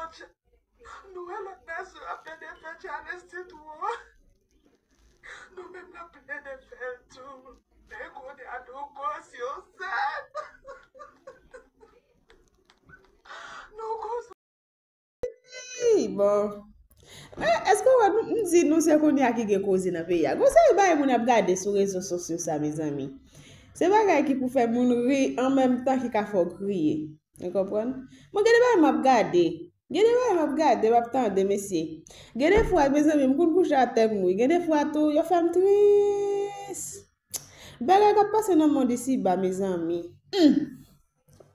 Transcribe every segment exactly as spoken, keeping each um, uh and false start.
Nou wè lòt nasyon ap plede fè challenge sitwon an. Nou menm n ap plede fè l tou. Men kounye a nou koz yo sèt. Nou koz. Wi, bon. Men, èske w wè nou, m di nou se kounye a ki gen koze nan peyi a. Gon seri bagay moun ap gade sou rezo sosyo sa, mezanmi. Se bagay ki pou fè moun ri an menm tan ki ka fè w kriye. Ou konprann? Mwen gen de bagay m ap gade. Gen de bagay m ap gade, m ap tande, mesye. Gen de fwa, mezanmi, m konn kouche atè m ri. Gen de fwa tou, yo fè m tris. Bagay k ap pase nan mond isiba, mezanmi. Hmm.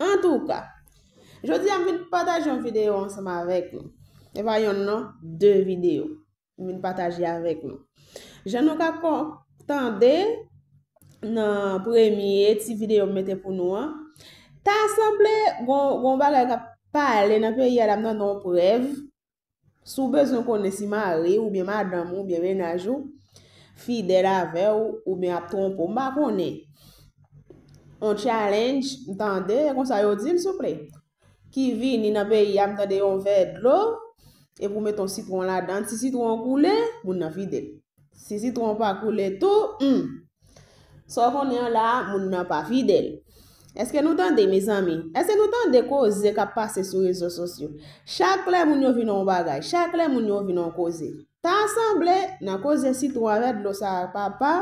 Antouka, jodi a m vin pataje yon videyo ansanm avèk nou. E pa yonn non, de videyo. M vin pataje avèk nou. Jan nou ka kon-, tande nan premye ti videyo m mete pou nou an, ta sanble gon, gon bagay k ap pale nan peyi a la, m tande yon prèv. Si w bezwen konnen si mari w oubyen madanm ou oubyen mennaj ou fidèl avè w oubyen ap twonpe w, m pa konnen. On challenge, m tande, e konsa yo di l, souple. Ki vini nan peyi a, m tande yon vè dlo, epi w mete yon sitwon ladan l. Si sitwon an koule, moun nan fidèl. Si sitwon an pa koule tou, hmm. Sa w konnen an la a, moun nan pa fidèl. Èske nou tande, mezanmi? Èske nou tande koze k ap pase sou rezo sosyo? Chak lè moun yo vin yon bagay, chak lè moun yo vin yon koze. Ta sanble, nan koze sitwon avè dlo sa a, papa,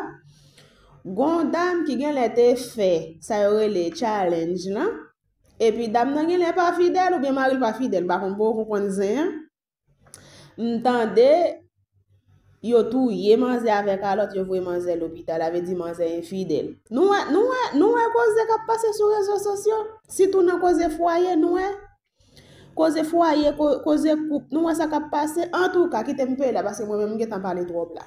gon dam ki genlè te fè sa yo rele challenge lan. Epi dam nan genlè pa fidèl oubyen mari l pa fidèl, m pa konn, poko konprann zen an. M tande yo touye manzè avè kalòt, yo voye manzè lopital, sa vle di manzè enfidèl. Nou wè, nou wè, nou wè koze k ap pase sou rezo sosyo, sitou nan koze fwaye, nou wè. Koze fwaye, ko-, koze koup, nou wè sa k ap pase. Antouka, kite m peye la, paske mwen menm m gentan pale twòp la.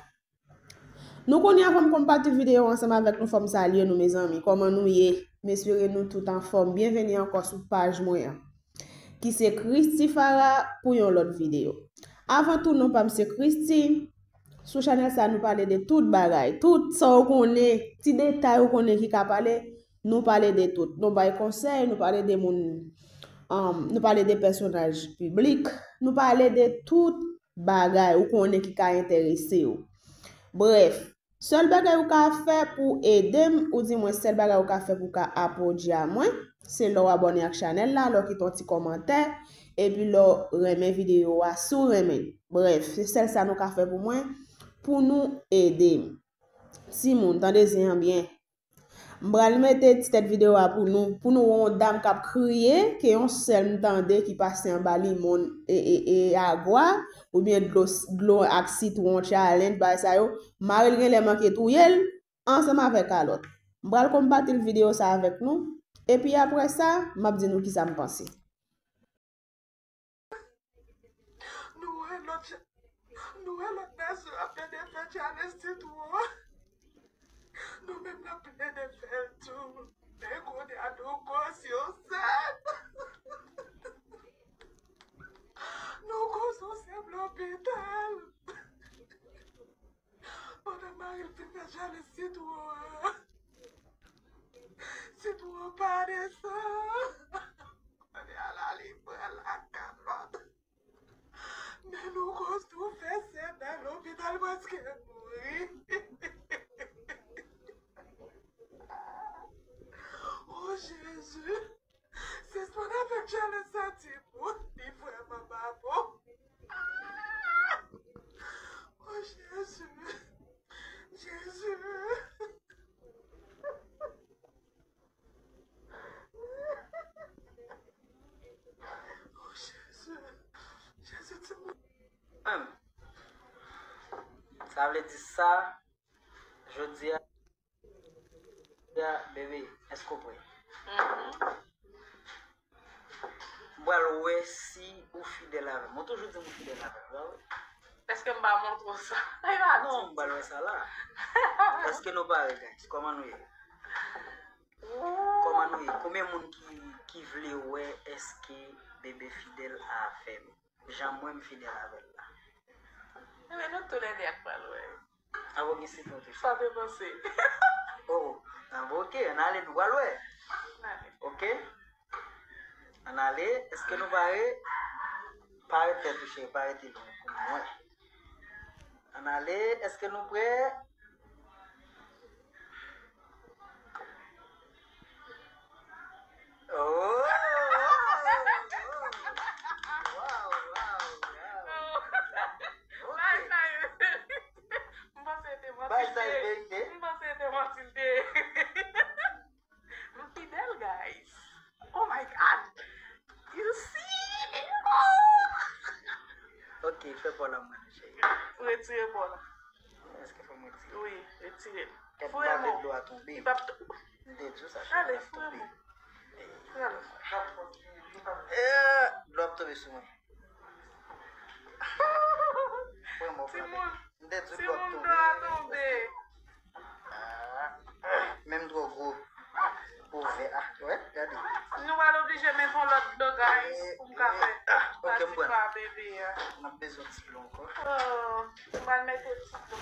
Nou konnen, avan m konn pati videyo ansanm avèk nou, fò m salye nou, mezanmi. Kòman nou ye? M espere nou tout anfòm. Byenveni ankò sou paj mwen an, ki se Christy Farah, pou yon lòt videyo. Avan tou, non pa m se Christy. Sou chanèl sa, nou pale de tout bagay. Tout sa w konnen, ti detay ou konnen ki ka pale, nou pale de tout. Nou bay konsèy, nou pale de moun, um, nou pale de pèsonaj piblik, nou pale de tout bagay ou konnen ki ka enterese w. Brèf, sèl bagay ou ka fè pou ede m, oudimwen sèl bagay ou ka fè pou w ka apodya mwen, se lè w abòne ak chanèl la, lè w kite yon ti kòmantè, epi lè w renmen videyo a, si w renmen l. Brèf, se sèl sa nou ka fè pou mwen, pou nou ede m. Timoun, tande zen an byen. M pral mete ti tèt videyo a pou nou, pou nou wè yon dam k ap kriye, ke yon sèl m tande ki pase anba limon e, e, e agwa, oubyen dlo, dlo ak sitwon, challenge, bagay sa yo. Mari l genlè manke touye l, ansanm avèk kalòt. M pral konn pati videyo sa avèk nou, epi apre sa, m ap di nou kisa m panse. Nou wè lòt, nou wè lòt nasyon ap plede fè challenge sitwon an. Nou menm n ap plede fè l tou. Men kounye a nou koz yo sèt. Nou koz yo sèt lopital. Pandan mari l fin fè challenge sitwon an, sitwon an pa desann. Kounye a la li pran lakalòt. Men nou koz tou fè sèt nan lopital prèske mouri. O Jezi! Sispann avèk challenge sa timoun, li vrèman pa bon. O Jezi! Jezi! O Jezi! Jezi, timoun! Menm. Sa vle di sa, jodi a, Ya, bebe, èske w prè? M pral wè si ou fidèl avè m. Ou toujou di m ou fidèl avè m, pa vre? Èske m pa montre w sa? Non, m pral wè sa la. Èske nou pare, guys? Kòman nou ye? Kòman nou ye? Konbyen moun ki, ki vle wè èske bebe fidèl avè m? Jan mwen m fidèl avè l la. Ebyen, nou toulède ap pral wè. Apa w gen sitwon toujou? Sa te panse. Oh, ah, bon, ok, ann ale, nou pral wè. Ann ale. Ok? Ann ale, èske nou pare? Pa rete touche, pa rete lwen pou mwen. Ann ale, èske nou prè? Oh! Wow, wow, wow. Ok. Bye, bye. M panse te manti. Bye, bye, verite. M panse te manti l te. M fidèl, guys. Oh my God. You see? Oh! Ok, fè pa w la mwen, cheri. Retire pa w la. Èske fò m retire? Wi, retire l. Foure m. Dlo a tonbe. Li p ap tou- M te di w sa, cheri, l ap tonbe. Foure m. Eh, dlo ap tonbe sou mwen. Foure m, foure m. Timoun, m te di w dlo ap tonbe. Timoun, dlo a tonbe. Ah, menm twò gwo pou vè a. Wè, gade. Nou pral oblije met yon lòt dlo, guys, pou m ka fè pati pa bebe a. N ap bezwen ti dlo ankò. Oh, m pral mete ti dlo.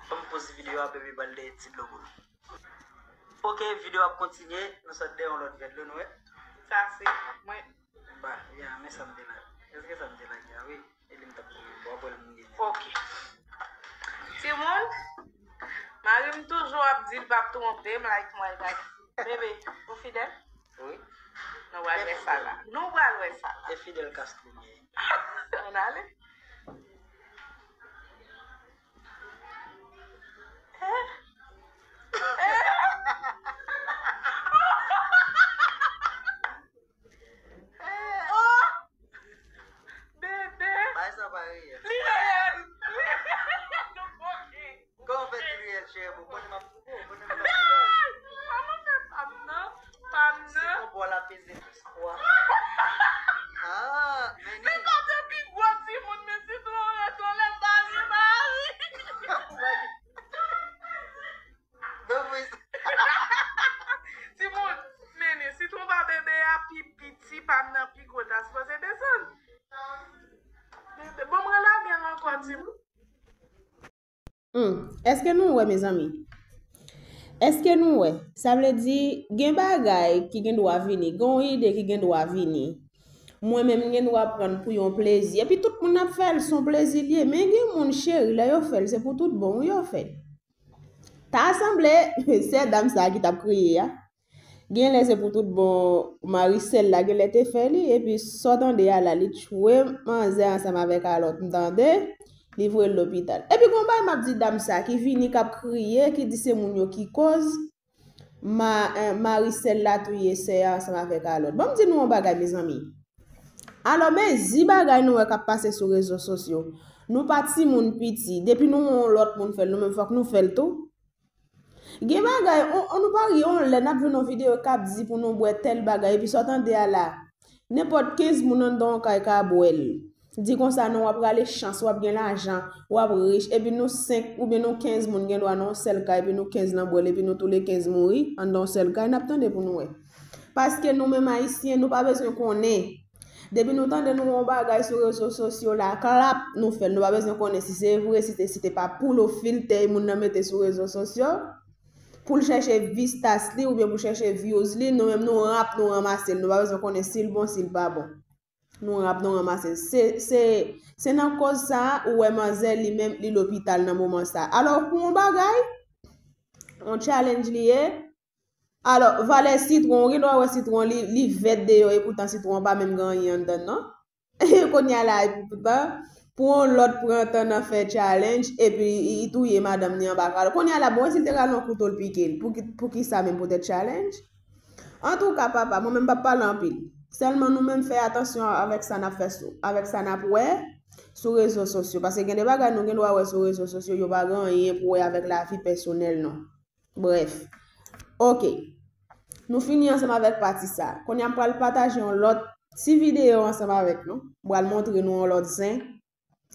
Ban m poze videyo a, bebe pral dèyè ti dlo pou nou. Ok, videyo ap kontinye. Nou sot dèyè yon lòt vè dlo, nou wè. Sa se mwen. Ba, ya, men sa m te la. Èske sa m te la, ya, wi. E li m t ap pran. Bon, apre l m gen. Ok. Timoun, mari m toujou ap di l p ap twonpe m, like mwen, like. Bebe, ou fidèl? Wi. Nou pral wè sa la. Nou pral wè sa la. E Fidel Castro m ye. Ann ale. Eh? Eh? Eh, oh! Bebe! Bay sa pa reyèl. Li reyèl! Li reyèl! Nou koke! Kòman fè di reyèl, cheri? Ou konnen m ap twouve w, ou konnen m ap twouve w. Kòman fè pa m nan? Pa m nan? Se konpò l ap peze plis pwa. Ah, men li. Li pa te pi gwo timoun, men sitwon rete yon lè baze mari. Bon, wi. Timoun, men li, sitwon pa bebe a pi piti, pa m nan pi gwo, ta sipoze desann. Bebe, bon, mwen lage l ankò, timoun. Hmm, èske nou wè, mezanmi? Èske nou wè? Sa vle di, gen bagay ki gen dwa vini, gen yon ide ki gen dwa vini. Mwen menm, m gen dwa pran l pou yon plezi. Epi tout moun ap fè l, se yon plezi l ye. Men gen moun, cheri, lè yo fè l, se pou tout bon, wi, yo fè l. Ta sanble, se dam sa ki t ap kriye a. Genlè se pou tout bon Maricel la genlè te fè li, epi sa w tande a la, li tchwe manzè ansanm avèk Alòt, m tande, li voye l lopital. Epi gon bagay m ap di dam sa ki vini, k ap kriye, ki di se moun yo ki koz Ma, eh, Maricel la touye sè a ansanm avèk Alòt. Ban m di nou yon bagay, mezanmi. Alò, mezi bagay nou wè k ap pase sou rezo sosyo. Nou pa timoun piti. Depi nou wè yon lòt moun fè l, nou menm fòk nou fè l tou. Gen bagay, on, on, nou pa ri, on lè n ap jwenn yon videyo k ap di pou nou bwè tèl bagay, epi sa w tande a la, nenpòt kenz moun anndan yon kay ka bwè l. Di konsa non, w ap rale chans, w ap gen lajan, w ap rich, epi nou senk oubyen nou kenz moun gen dwa nan yon sèl kay, epi nou kenz lan bwè l, epi nou toule kenz mouri anndan yon sèl kay, n ap tande pou nou wè. Paske nou menm Ayisyen, nou pa bezwen konnen. Depi nou tande nou wè yon bagay sou rezo sosyo la, klap, nou fè l. Nou pa bezwen konnen si se vre, si te, si te pa poulofil tèy moun nan mete sou rezo sosyo, pou l chèche vi stas li oubyen pou chèche views li, nou menm nou rap, nou ranmase l. Nou pa bezwen konnen si l bon, si l pa bon. Nou rap, nou ranmase l. Se, se, se nan koz sa a, ou wè manzè li menm, li lopital nan moman sa a. Alò, pou yon bagay, yon challenge li ye, Alò, valè sitwon, ou gen dwa wè sitwon, li, li vèt deyò, e poutan sitwon an pa menm gen anyen anndan l, non. Kounye a la, e poutan, pou yon lòt pran tan nan fè challenge, epi li, li touye madanm ni anba kado. Kounye a la, bon, si l te rale yon kouto, l pike l. Pou ki, pou ki sa menm, poutèt challenge? Antouka, papa, mwen menm m p ap pale anpil. Sèlman nou menm fè atansyon avèk sa n ap fè sou, avèk sa n ap wè sou rezo sosyo. Paske gen de bagay nou gen dwa wè sou rezo sosyo, yo pa gen anyen pou wè avèk lavi pèsonèl nou. Brèf. Ok. Nou fini ansanm avèk pati sa. Kounye a m pral pataje yon lòt ti videyo ansanm avèk nou. M pral montre nou yon lòt zen.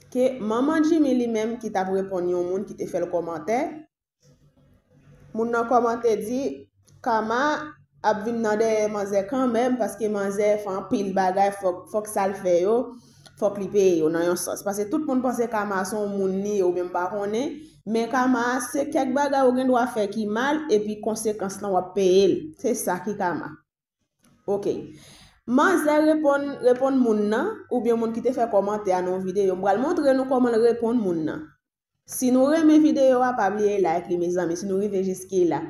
Ke manman Jimmy li menm ki t ap reponn yon moun ki te fè l kòmantè. Moun nan kòmante di, Kama ap vin nan dèyè manzè kanmenm, paske manzè fè anpil bagay, fòk, fòk sa l fè yo, fòk li peye yo nan yon sans. Paske tout moun panse Kama se yon moun li ye, oubyen m pa konnen, men Kama se kèk bagay ou gen dwa fè ki mal, epi konsekans lan w ap peye l. Se sa ki Kama. Ok. Manzè reponn, reponn moun nan, oubyen moun ki te fè kòmantè a nan yon videyo. M pral montre nou kòman l reponn moun nan. Si nou renmen videyo a, pa bliye like li, mezanmi. Si nou rive jiske la,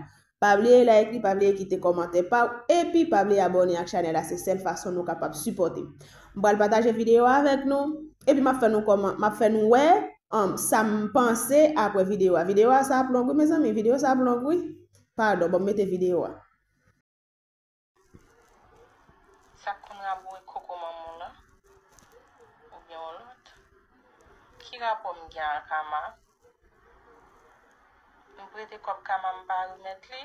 pa bliye like li, pa bliye kite kòmantè pa w, epi pa bliye abòne ak chanèl la, se sèl fason nou kapab sipòte m. M pral pataje videyo a avèk nou, epi m ap fè nou kòman, m ap fè nou wè, um, sa m panse apre videyo a. Videyo a sa ap long wi, mezanmi, videyo sa ap long wi. Padon, bon, m mete videyo a. Sa k konn raboure koko manman w lan, oubyen yon lòt? Ki rapò m gen ak Ama? M prete kòb Kama, m pa remèt li?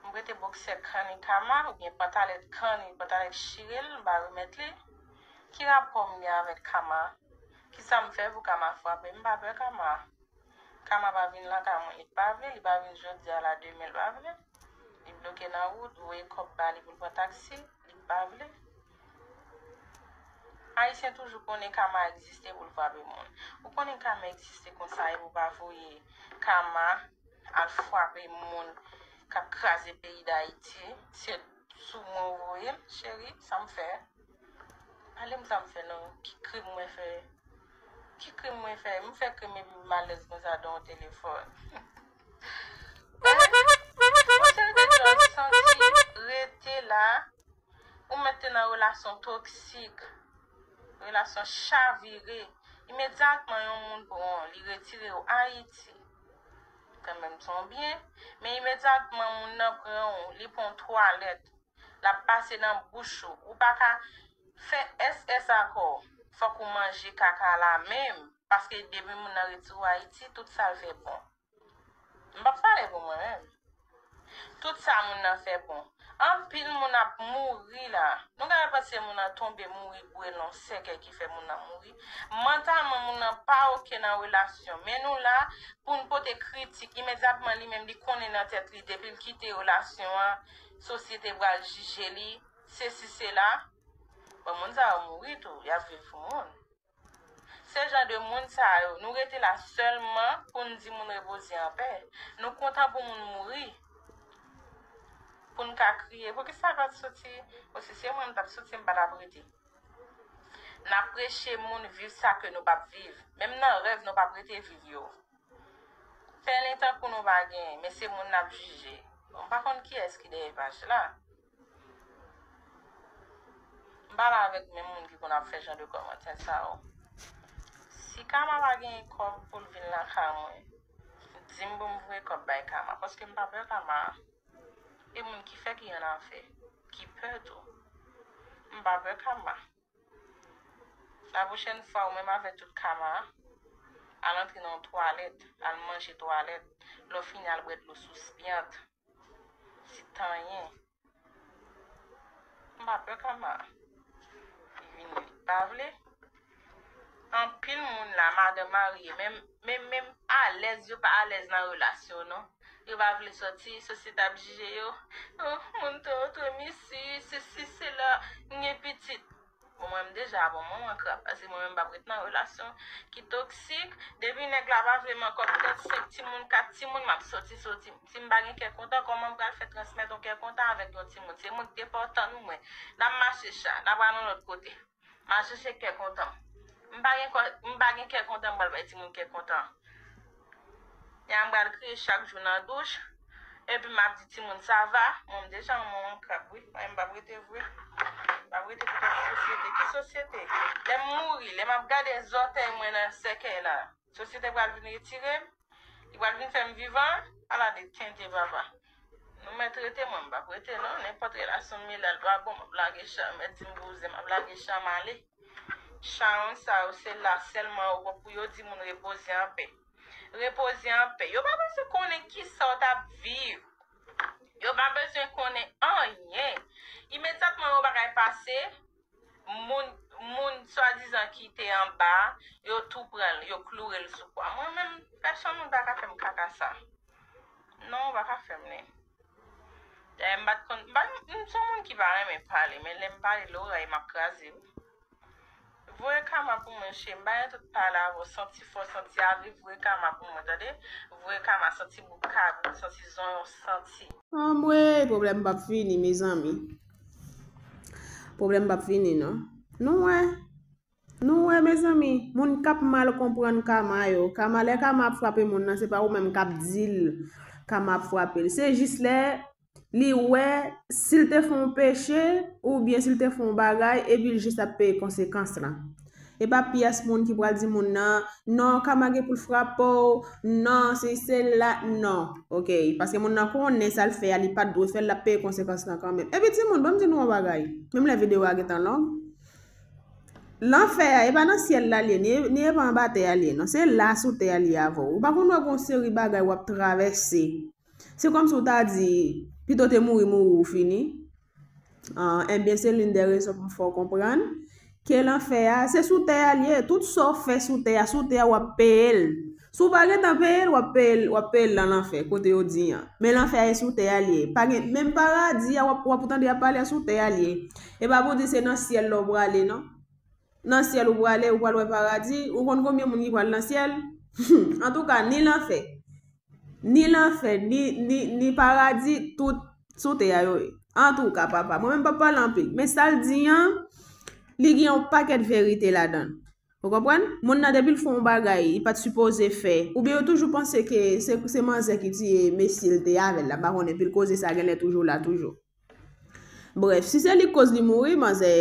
M prete boksè Kanni Kama, oubyen pantalèt Kanni, pantalèt chire l, m pa remèt li? Ki rapò m gen avèk Kama? Kisa m fè pou Kama frape m? M pa pè Kama. Kama pa vin lakay mwen, li pa vle, li pa vin jodi a la, demen l pa vle. Li bloke nan wout, voye kòb ba li pou l pran taksi, li pa vle. Ayisyen toujou konnen Kama egziste pou l frape moun. Ou konnen Kama egziste konsa e pou pa voye Kama al frape moun k ap kraze peyi Dayiti. Se sou mwen ou voye l, cheri, sa m fè? Pale m sa m fè non, ki krim mwen fè? Ki krim mwen fè? M fè krim epi m alèz konsa dan yon telefòn. Yon seri de jòj santi rete la, ou mèt te nan relasyon toksik, relasyon chavire. Imedyatman yon moun pran w, li retire w Ayiti. Kanmenm se yon byen, men imedyatman moun nan pran w, li pran w twalèt, l ap pase nan bouch ou. Ou pa ka fè S S ak ou. Fòk ou manje kaka la menm. Paske depi moun nan retire w Ayiti, tout sa l fè bon. M p ap pale pou mwen menm. Tout sa moun nan fè bon. Anpil moun ap mouri la. Nou ka panse moun nan tonbe mouri bwè nan sèkèy ki fè moun nan mouri. Mantalman moun nan pa oke nan relasyon. Men nou la pou n pote kritik. Imedyatman li menm li konnen nan tèt li depi l kite relasyon an, sosyete pral jije li, sesi sela. Bon, moun sa yo mouri tou, y ap viv pou moun. Se jan de moun sa yo, nou rete la sèlman pou n di moun repoze anpè. Nou kontan pou moun mouri. Pou n ka kriye. Poukisa l pa t soti? Bon, si se mwen, m t ap soti, m pa t ap rete. N ap preche moun viv sa ke nou p ap viv. Menm nan rèv, nou p ap rete viv yo. Fè li tankou nou pa genyen, men se moun n ap jije. Bon, m pa konn kiyès ki dèyè paj la. M pa la avèk menm moun ki konn ap fè jan de kòmantè sa yo. Si Kama pa genyen kòb pou l vin lakay mwen, di m pou m voye kòb bay Kama, paske m pa pè Kama. E moun ki fè ki annafè, ki pè tou. M pa pè Kama. La pwochèn fwa, ou menm avèk tout Kama, al antre nan yon twalèt, al manje twalèt, lè w fini al bwè dlo sou spyant. Ti tanyen. M pa pè Kama. Li vini, li pa vle. Anpil moun la, madanm marye, menm, menm, menm alèz, yo pa alèz nan relasyon, non. Yo pa vle sòti, sosyete ap jije yo. Oh, moun twò, twò misi, sesi, sela, m gen pitit. Bon, mwen, m deja bon manman krab, paske mwen menm m p ap ret nan relasyon ki toksik. Depi nèg la pa vle m ankò, poutèt senk timoun, kat timoun, m ap sòti, sòti. Si m pa gen kè kontan, kòman m pral fè transmèt yon kè kontan avèk yon timoun? Se mwen ki te pòtan nou mwen. N ap mache cha, n ap al yon lòt kote. M al chèche kè kontan m. M pa gen kò, m pa gen kè kontan, m pral bay timoun kè kontan. Epi m pral kriye chak jou nan douch. Epi m ap di timoun, "Sa va?" Mwen, m deja yon manman krab, wi. Mwen, m p ap rete vre. M p ap rete pou kèk sosyete. Ki sosyete? Lè m mouri, lè m ap gade zòtèy mwen nan sèkèy la, sosyete pral vin retire m? Li pral vin fè m vivan? Ala de tenten, papa. Nou mèt rete, mwen, m p ap rete, non. Nenpòt relasyon m ye la, l pa bon, m ap lage cha, mèt di m bouzen, m ap lage cha, m ale. Chawony sa yo, se la sèlman yo bon pou yo di moun repoze anpè. Repoze anpè. Yo pa bezwen konnen kisa w t ap viv. Yo pa bezwen konnen anyen. Imedyatman yon bagay pase, moun, moun swadizan ki te anba, yo tou pran l, yo kloure l sou kwa. Mwen menm, pèsonn moun pa ka fè m kaka sa. Non, ou pa ka fè m li. Dayè, m pa t konn, m pa, m se yon moun ki pa renmen pale, men lè m pale, lòrèy m ap kraze wi. Voye Kama pou mwen, cheri. M pa gen tout pale avè w. Santi fò, santi a viv, voye Kama pou mwen, tande? Voye Kama, santi bouk kabrit, santi zonyon, santi. Anmwey, pwoblèm p ap fini, mezanmi. Pwoblèm p ap fini, non. Nou wè. Nou wè, mezanmi, moun k ap mal konprann kama yo. Kama, lè kama ap frape moun nan, se pa ou menm k ap di l kama ap frape l. Se jis lè li wè si l te fè yon peche oubyen si l te fè yon bagay, epi l jis ap peye konsekans lan. E pa pyès moun ki pral di moun nan, "Non, kama gen pou l frape w, non, se sela, non." Oke, paske moun nan konnen sa l fè a, li pa t dwe fè l, l ap peye konsekans lan kanmenm. Epi timoun, ban m di nou yon bagay, menm lè videyo a gentan long, lanfè a, e pa nan syèl la l ye, ni, ni e pa anba tè a l ye, non, se la sou tè a l ye avè w. Ou pa konn wè gon seri bagay w ap travèse. Se kòmsi w ta di, pito te mouri, mouri, ou fini. Ah, ebyen, se l'une des raisons pou m fè w konprann ke lanfè a, se sou tè a l ye. Tout sa w fè sou tè a, sou tè a, w ap peye l. Si w pa gentan peye l, w ap peye l, w ap peye l nan lanfè, kote yo di an. Men lanfè a, e sou tè a l ye. Pa gen, menm paradi a, w ap, w ap tande y ap pale a, sou tè a l ye. E pa pou di se nan syèl la w prale, non. Nan syèl ou prale, ou pral wè paradi. Ou konn konbyen moun ki pral nan syèl? Antouka, ni lanfè, ni lanfè, ni, ni, ni paradi, tout sou tè a yo ye. Antouka, papa, mwen menm p ap pale anpil. Men sa l di an, li gen yon pakèt verite ladan l. Ou konprann? Moun nan, depi l fè yon bagay, li pa t sipoze fè. Oubyen yo toujou panse ke se, se manzè ki tiye mesye l te avè l la. M pa konnen, epi l koze sa genlè toujou la, toujou. Brèf, si se li k koz li mouri, manzè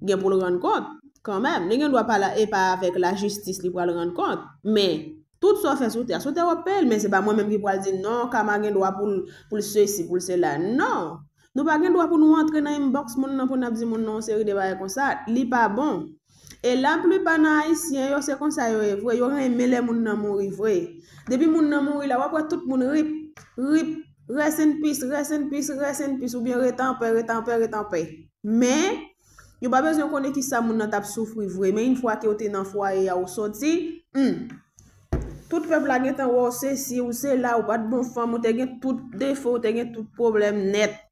gen pou l rann kont, kanmenm. Li gen dwa pa la, e pa avèk lajistis li pral rann kont. Men, tout sa w fè sou tè a, sou tè a w ap peye l, men se pa mwen menm ki pral di non, kama gen dwa pou l, pou l sesi, pou l sela. Non! Nou pa gen dwa pou nou antre nan inbox moun nan pou n ap di moun nan yon seri de bagay konsa. Li pa bon. E laplipa nan Ayisyen yo, se konsa yo ye vre. Yo renmen lè moun nan mouri vre. Depi moun nan mouri la, w ap wè tout moun rip, rip, rest in peace, rest in peace, rest in peace, oubyen ret anpè, ret anpè, ret anpè. Men, yo pa bezwen konnen kisa moun nan t ap soufri vre. Men yon fwa ke w te nan fwaye a, ou soti, hmm, tout pèp la gentan wè w sesi, ou sela, ou pa t bon fanm, ou te gen tout defo, ou te gen tout pwoblèm nèt.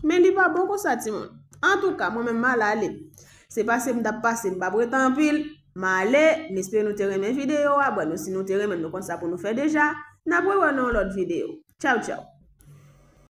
Men li pa bon konsa, timoun. Antouka, mwen menm m al ale. Se pase m t ap pase, m p ap rete anpil. M ale, m espere nou te renmen videyo a. Bon, nou, si nou te renmen l, nou konn sa pou nou fè deja. N ap rewè nan yon lòt videyo. Tchaw, tchaw.